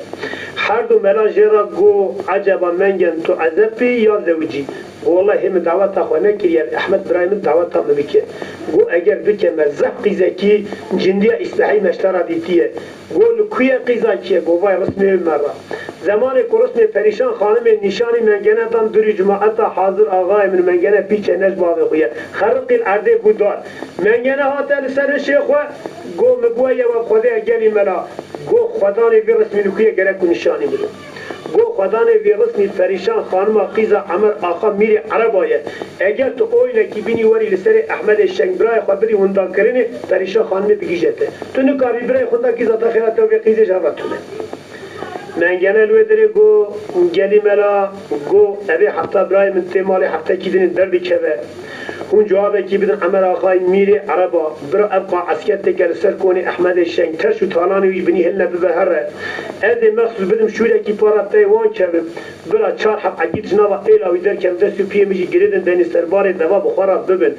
Her du mela jê re got, eceba Mengen tu ezeb bî ya zewicî? Got wellahî hê min daweta xwe nekiriye, Ehmed birayê min daweta min bike. Got eger bike me zehf qîzekî cindiya îspehî me ji te re dîtiye. Got li ku ye, qîza kî ye? Got vay rismê wê me re. Zemanê ku rismê Perîşan xanimê nîşanî Mengene dan, durî cimaeta hazir axayê min Mengene pîçe ne ji bavê xwe ye. Xeriqî li erdê bû dar. Mengene hate li ser hişê xwe, got min bûye ye we bi Xwedê ye gelî mela. Got xwedanê vê rismî li ku ye, gerek ku nîşanî bide. Got xwedanê vê rismî Perîşan xanima qîza Emer Axa Mîrê Ereba ye. Eger tu oynekî bînî werî li serê Ehmedê Şeng birayê xwe bidî windakirinê, Perîşan xanimê bigihîje te. Tu nikarî birayê xwe winda, qîza te xêra te û vê qîzê ji hev re tune. Mengene li wê derê got, gelî mela, got evê hefta birayê min tê malê, heftekî dinê derdikeve. Hûn cewabekî bidin Emer Axayê Mîrê Ereba, bira ev qa eskerteke li ser konê Ehmedê Şeng, teş û talanê wî ji binî hilne bibe here. Ez ê mexsûs bidim şûrekî para pey wan kevim. Bira çar heb egît ji nava êla wî derkevin, dest û piyê min jî girêdin benî ser barê deva bi xwe re bibin.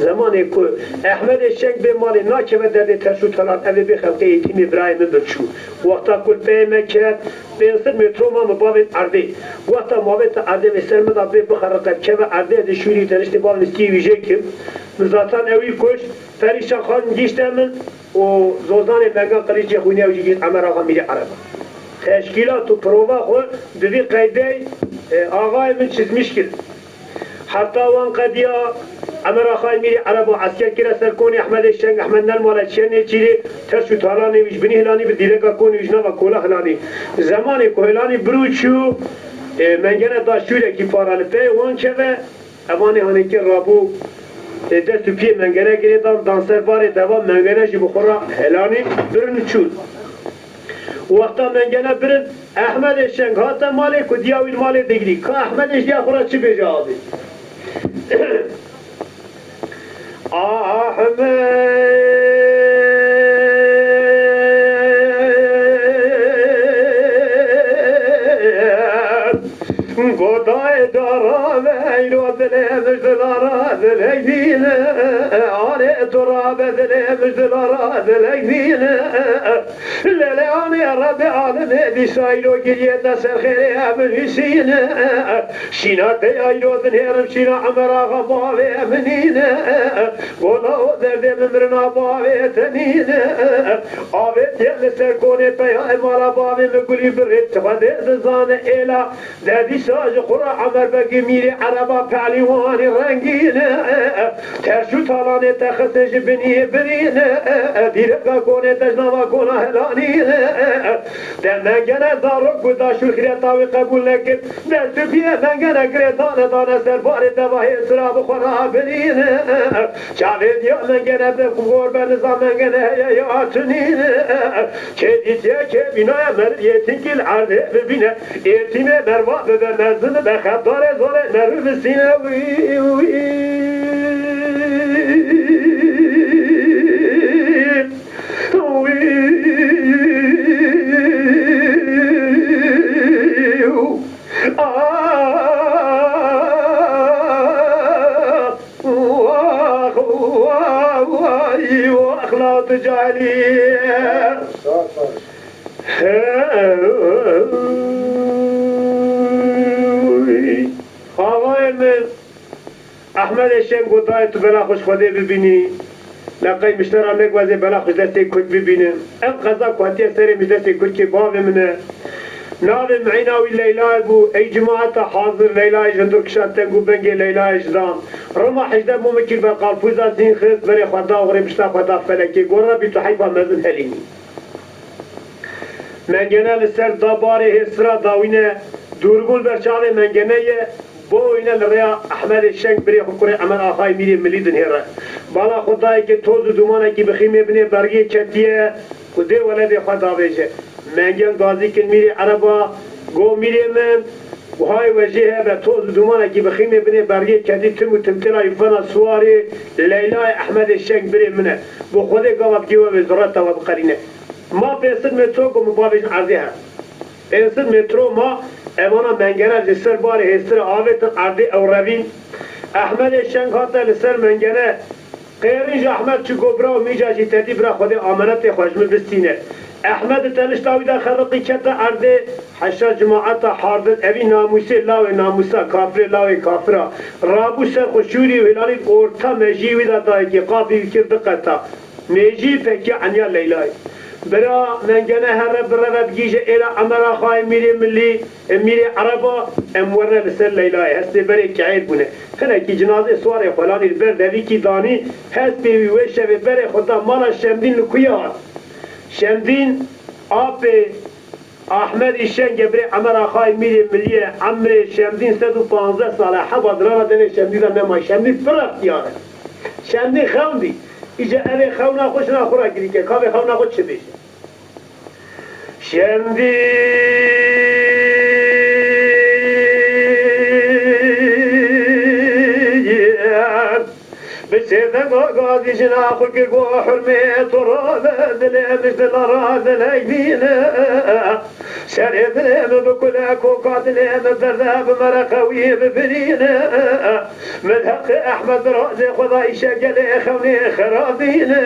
Zemanê ku Ehmedê Şeng bê malê nakeve derdê teş û talan, ev ê bê xelqê êtîmê birayê min birçû. Wexta ku li peyê me ket, pênc sed metro ma min bavêt erdê. Wexta ma avêt erdê vê ser min da bê bixeriqe, bikeve erdê, ez ê şûrî teniştê bavê min stiyê wî jê kim. Min zatan ewî kuşt, Perîşan xanim gihîşte min û Zozanê Mengan Qilîçê xwînê, ew jî gihîşt Emer Axa Mîrê Ereba. Teşkîlat û prova xwe bi vî qeydeyê, e, axayê min çizmîş kir. Heta wan qediya Emer Axayê Mîrê Ereba esker kire ser konê Ehmedê Şeng, Ehmed ne li mala çiye nêçîrê, teş û talanê wî ji binî hilanî, bi dîreka konê wî ji nava kola hilanî. Zemanê ku hilanî birû çû, E, Mengene da şûrekî para li pey wan keve, evanê hanekê rabû, e, dest û piyê Mengene girê dan, dan ser barê deva Mengene jî bi xwe re helanî birin û çûn. Wexta Mengene birin, Ehmedê Şeng hate malê ku diya wî li malê digirî. Ka Ehmedê ji diya xwe re çi bêje avê? Ahmed. Godayê dara veyro dilê mij dilara dilek dîne. Arê tu rabe dilê mij dilara dilek dîne. Lele anê Rebê alemê dîsa îro giriyê te ser xêrê min hîsîne. Şîna te ayro dinêrim şîna Emer Axa bavê min îne. Gola o derdê min mirina bavê te nîne. Avê tê li ser konê peya emala bavê min gulî birê ti xwedê dizane êla. De dîsa ji xwe re Emer Begî mîrê ereba pehlîwanî rengîn e. Terş û talanê te xiste ji binî birîn e. Dîreka konê te ji nava kona helanîn e. De Mengene zarok ku daş û xireta wî qebûl nekir. Dest û piyê Mengene girê dane dane ser barê deva hêsira bi xwe re birîn e. Çavê diya Mengene bi xwe gor be niza Mengene heye ya çinîn e. Kê dîtiye kê bînaye meriv yê tînkî li erdê bibîne. Êtîmê berva bibe mezin bibe xebdarê zorê meriv bisîne wî wî. Wî wî. Ah, wah, wah, wah, wah, la tu cahilî. Avayê min, Ehmedê Şeng got, dayê tu bela xwe ji Xwedê bibînî. Leqey miştera nekuezê bela xwe ji destê Kurd bibîne. Ev qeza ku hatiye serê min ji destê Kurd kê bavê min e. Navê meyna wî Leylayê bû. Ey cemaeta hazir, Leylayê ji hundir kişand teng û bengê Leylayê ji dan. Rima hejdeh mû min kir ber qalpûza zîn xist, berê xwe da xurê bişta xwe da felekê. Got, Rebî tu heyfa mezin helînî. Mengene li ser da barê hêsira dawîne, dûrbûn ber çavê Mengene ye, boyne li rêya Ehmedê Şeng birê xwe kurê Emer Axayê Mîrê Milî dinhêre. Bala xwe dayê ke toz û dûmanekî bi xîmê binê bergiyê ketiye ku dê weledê xwe davêje. Mengen gazî kin mîrê ereba, go mîrê min, buhayê we jê hebe, toz û dûmanekî bi xîmê binê bergiyê ketî tim û timtêla yûfena suwarê Leylayê Ehmedê Şeng birê min e. Bi Xwedê gava digê we wê zureta we biqerîne. Ma pênc sed metro ku min bavêjin erdê he. Pênc sed metro ma evana Mengene ji ser barê hêstir avêtin erdê ew revîn. Ehmedê Şeng hate li ser Mengene. Qêrîn ji Ehmed çi got bira û mîca jî tedî bira Xwedê amenetê xwe ji min bistîne. Ehmed di tenişta wî de xeriqî kete erdê. Heşa cemaeta hardin evî namûsê lawê namûsa kafirê lawê kafira. Rabû ser xwe şûrî û hêlanî orta mejiyê wî de dayikê qapî wî kir diqeta. Mêjî pekiya eniya Leylayê. Bira Mengene here bireve bigihîje êla Emer Axayê Mîrê Milî, e, Mîrê Ereba, em werine li ser Leylayê. Hestê berê keêr bûne. Hinekî cinazê Suwarê Xwelanî li ber devîkî danî, hestê wî wê şevê berê xwe da mala Şemdîn li kuyê hat. Şemdîn apê Ahmedî Şeng e, birê Emer Axayê Mîrê Milî ye. Emrê Şemdîn sed û panzdeh sal e. Heba dirana devê Şemdîn de nema. Şemdîn pir extiyar e. Şemdîn xewn dî. Îca evê xewna xwe jina xwe re girîke. Ka vê xewna xwe çi bêje? Şemdîn Bi sêr denga gazî jina xwe kir, got, hurmê tu rabe, dilê min ji dila re dilek bîne. Serê dilê min bikule, koka dilê min berde, bi mereqe wî bibirîne. Min heqê Ehmed bi razê xwe da îşe gelê xewnê xirabîne.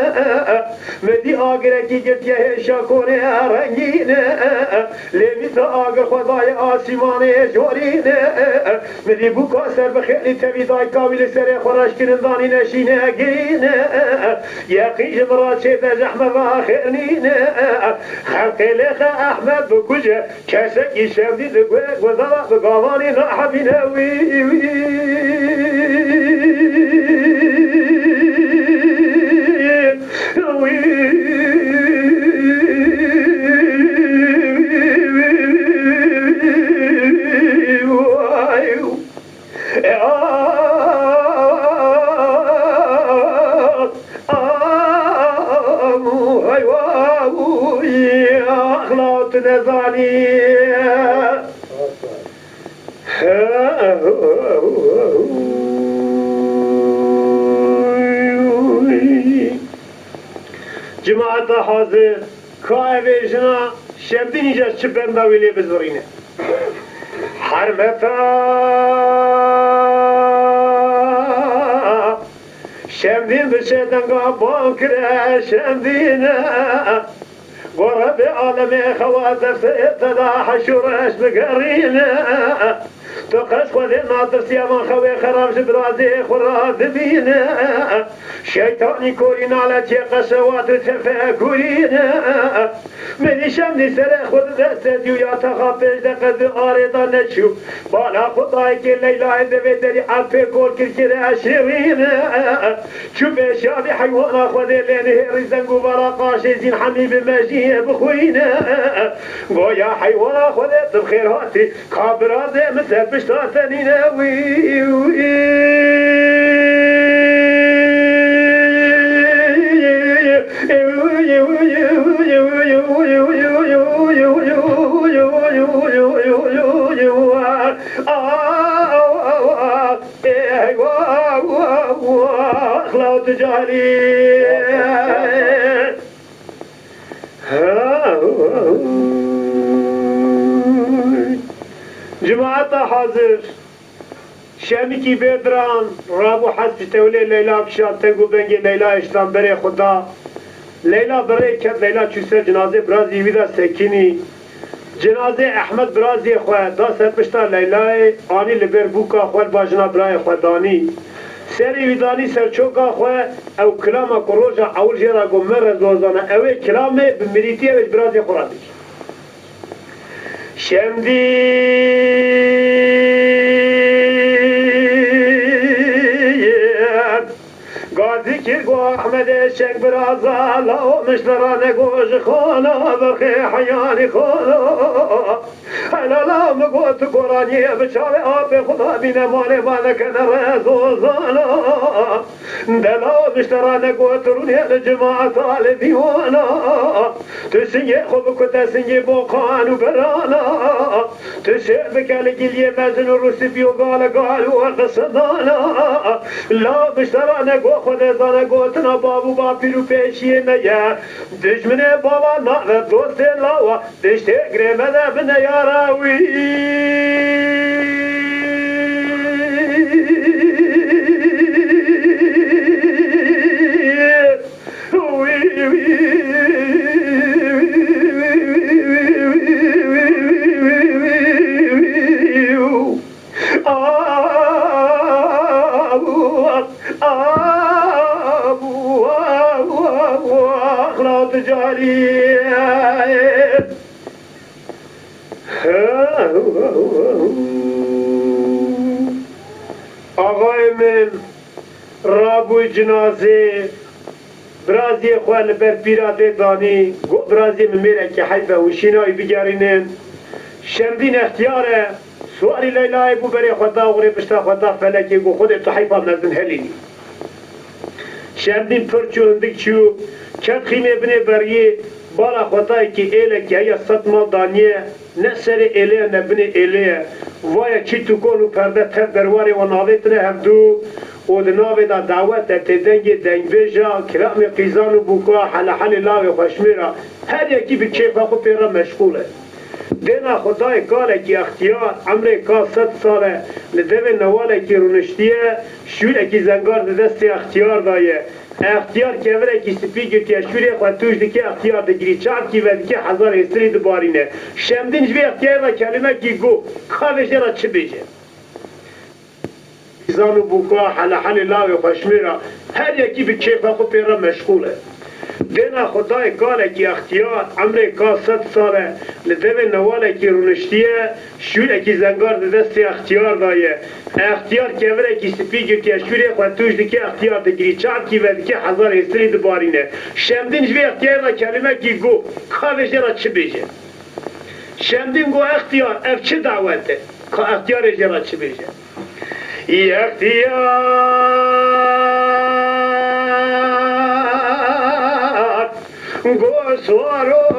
Min dî agirekî girtiye hêşa konê rengîne. Lê vî te agir xwe daye asîmanê jorîne. Min dî bûka ser bi xêrî tevî dayka wî li serê xwe reşkirin danîne şîne girîne. Yeqîn ji min re çêbe zehmet ve xêr nîne. Xelqê lêxe Ehmed bikuje. Kesekî şevdî di guhê gundala bi gavanî nahebîne wî, wî, wî. Aqla tu nezanî. Cemaeta hazir, ka evê jina Şemdînî ji çi benda wî lê bizirîne. Hermeta Şemdîn bi şêdenga ban kire Şemdîne. Go Rebê alemê xewa deftê te da heş û reş bigerîne. Tu qeş Xwedê natirsiya van xewê xerab ji birazê xwe re dibîne. Şeytanî korî naletiyê qeşewat û tefekurîne. Merî Şemdî serê xwe di destê dî û ya texa pêş de qe di arê de neçû. Bala xwe dayikê Leylayê devê derî erd pê kol kir kire şêrîne. Çû pêşiya vî heywana Xwedê lê nihêrî zeng û vala qaşê zîn hemî bi mejiyê bixwîne. Goya heywana Xwedê tu bi xêr hatî, ka birazê min ser pişta te nîne wî, wî. Ey wa, wa, wa, ixlas carî. Cemaeta hazir. Şemikî bê diran, rabû hez piştewlê Leyla kişand, teng û bengê Leyla eştan berê xwe da. Leyla bi rê ket, Leyla çû ser cinazê birazî wî de sekînî. Cinazê Ehmed biraziyê xwe da ser pişta Leylayê, anî li ber bûka xwe li ba jina birayê xwe danî. Serê wî danî ser çoka xwe, ew kilama ku roja ewil jê re got, "Me re zozana." Ew ê kilamê bi mirîtiyê wê ji biraziyê xwe re bikî. Şemdî Gazî kir ku Ehmedê şek biraza, law miştera nego ji xana, berxê heyanî xana. Helala min got goraniyê bi çavê apê xwe da bîne, malê me nekene rezozana. Dela miştera nego rûnê li cemaeta li dîwana. Tu singê xwe bikute singê boqan û berana. Tu şêr bike li giliyê mezin û rûsipî û gale gal û qisindana. La miştera nego xwe dezane gotina bav û bapîr û pêşiyê me ye. Dijminê bava nave dostê lawa, diştê girê me de bine yara wî. Axayê min rabû cinazê, biraziyê xwe li ber pîra dê danî, got, "Biraziyê min mêrekî heyf e, hûşî nayî bigerînin." Şemdîn extiyar e, siwarî Leylayê bû, berê xwe da û rê pişta xwe da felekê, got, "Xwedê tu heyfa mezin helînî." Şemdîn pir çû, hindik çû, ket xîmê binê beriyê, bala xwe dayikê êlekî heya sed mal daniye, ne serê êlê ye, ne binê êlê ye. Vaye çît û kon û perde tev derwarê wan avêtine hevdû û di navê de dawet e, tê dengê dengbêja, kilamê qîzan û bûka, helehelê lawê xweşmêra, her yekî bi kêfa xwe pê re meşxûl e. Dêna xwe dayê kalekî extiyar, emrê ka sed sal e, li devê newalekî rûniştiye, şûlekî zengar di destê extiyar de ye. Extiyar kevirekî spî girtiye, şûrê xwe tûj dike, extiyar digirî, çavkî vedike, hezar hêstirî dibarîne. Şemdîn ji vê extiyarê re kelimekî got, ka vê jê re çi bêje? Qîzan û bûka, helehelê lawê xweşmêra, her yekî bi kêfa xwe pê re meşxûl e. Dêna xwe dayê kalekî extiyar, emrê ka sed sal e, li devê newalekî rûniştiye, şûlekî zengar di destê extiyar de ye. Extiyar kevirekî spî girtiye, şûrê xwe tûj dike, extiyar digirî, çavkî vedike, hezar hêstirî dibarîne. Şemdîn ji vê extiyarê re kelimekî got, ka vê jê re çi bêje? Şemdîn got, "Extiyar, ev çi dawet e? Ka extiyarê jê re çi bêje?" Extiyar got, "Swaro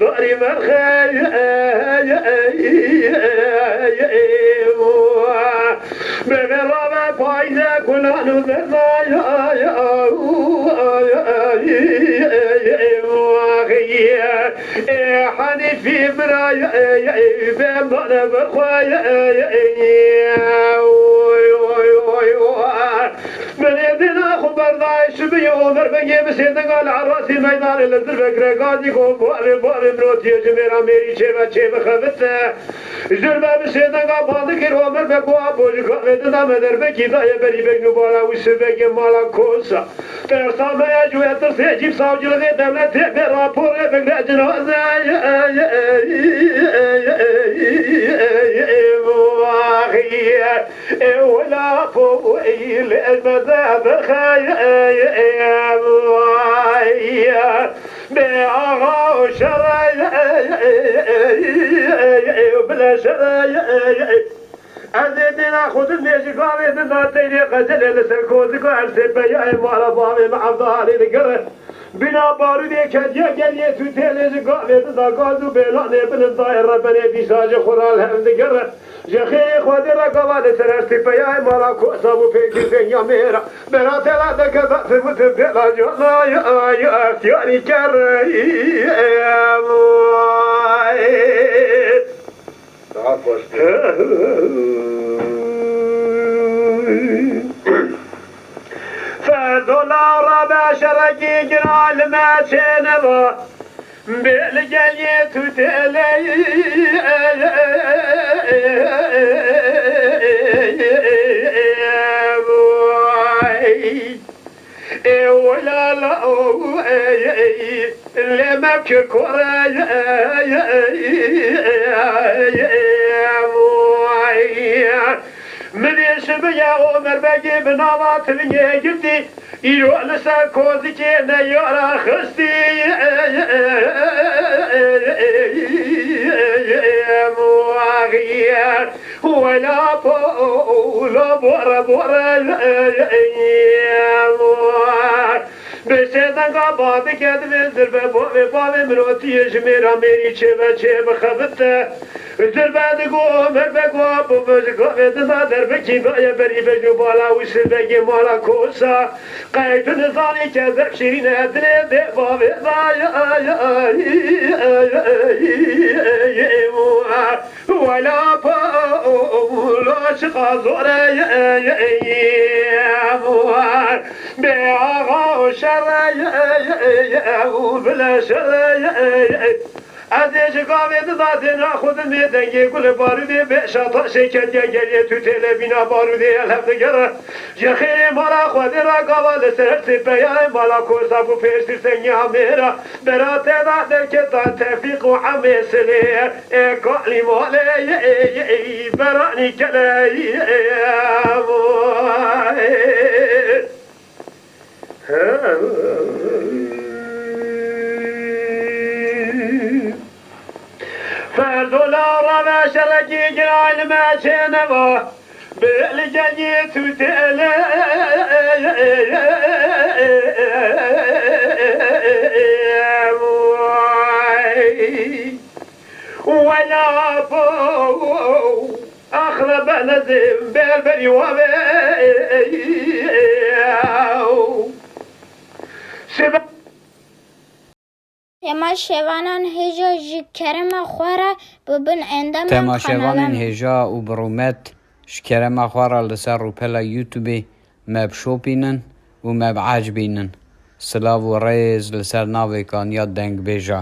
Darî merxe. Bebe rabe payze kulan û zerda. Ê Henîfî bira, ê, ê, ê, be mane be xwe, ê, ê, ê, oy, oy, oy, oy. Belê dina xwe berdayê şibiyê û derbengê bi sêdinga li erasî meydanê li zirvek re gazî ku bavê bavê mirotiyê ji mêra mêrî çêve çêbixebite. Zirve bi sêdinga bandikir û mir be ku apo ji gavê dida me derbekî dayê berî bek nûbara wî sibekê mala kosa. Tersa me ya ji wê tirsê cîb savcilixê dewletê bê raporê bigre cinaze. Ê wela po ê lê ez me de birxe. Bê axa û şere bile şere. Ez ê dêra xwe din bêjî gavê din da teyrê qezelê li ser kozika ersê peyayê mala bavê min Evdalê digere. Bîna barûdê kediye geliyê tûtêlê ji gavê din da gaz û bêlanê bilind dayê rebenê dîsa ji xwe re li hev digere. Ji xêrê Xwedê re gava li ser ersê peyayê mala kosa bû pêkirtên ya mêra. Bera tela dekeve tim tim tela cana ya ya extiyarî kere. Ferdola rabe şerekî gira li me çêneba. Bê li gel yê tu têley. Ê wela la, ey, ey, lê me kir kore, ey, ey, ey, ey. Min ê şibiya Omer Begê bi nava tilingê girtî, îro li ser kozikê neyara xistî. Wela po, la bore bore. Bi sê denga bavê kedivê zirve bavê, bavê min otiye ji mêra mêrî çêve çê bixebite. Zirve digo, Omer Bego, bivij gavê dida derbekî daye berî vej û bala û sibegê mala kosa. Qey tu nizanî ke zerf şîrîn e dilê dê bavê daye. Wela po, lo çiqa zor e. Bê axa û şer e, bile şer e. Ez ê ji gavê dida dêna xwe dimê dengê gul barûdê bê şata şêketiya geliyê tu têle bîna barûdê el hev digere. Ji xêrê mala xwe dê ra gava li ser her sê peyayê mala kosa bû pêştir sengê amêra. Bera te da derketa Tevfîq û Emê Silê. Ê kalî malê, beranî kelê. Ferdola rave şerekî giray li me çêneva. Bê li gengê tu têle. Wela po. Axla benezim berberî wave. Sebe- Temaşevanan hêja ji kerema xwe re bibin endama Temaşevanên kanala me. Hêja û bi rûmet ji kerema xwe re li ser rûpela YouTube me bişopînin û me biecibînin. Silav û rêz li ser navê kaniya dengbêja.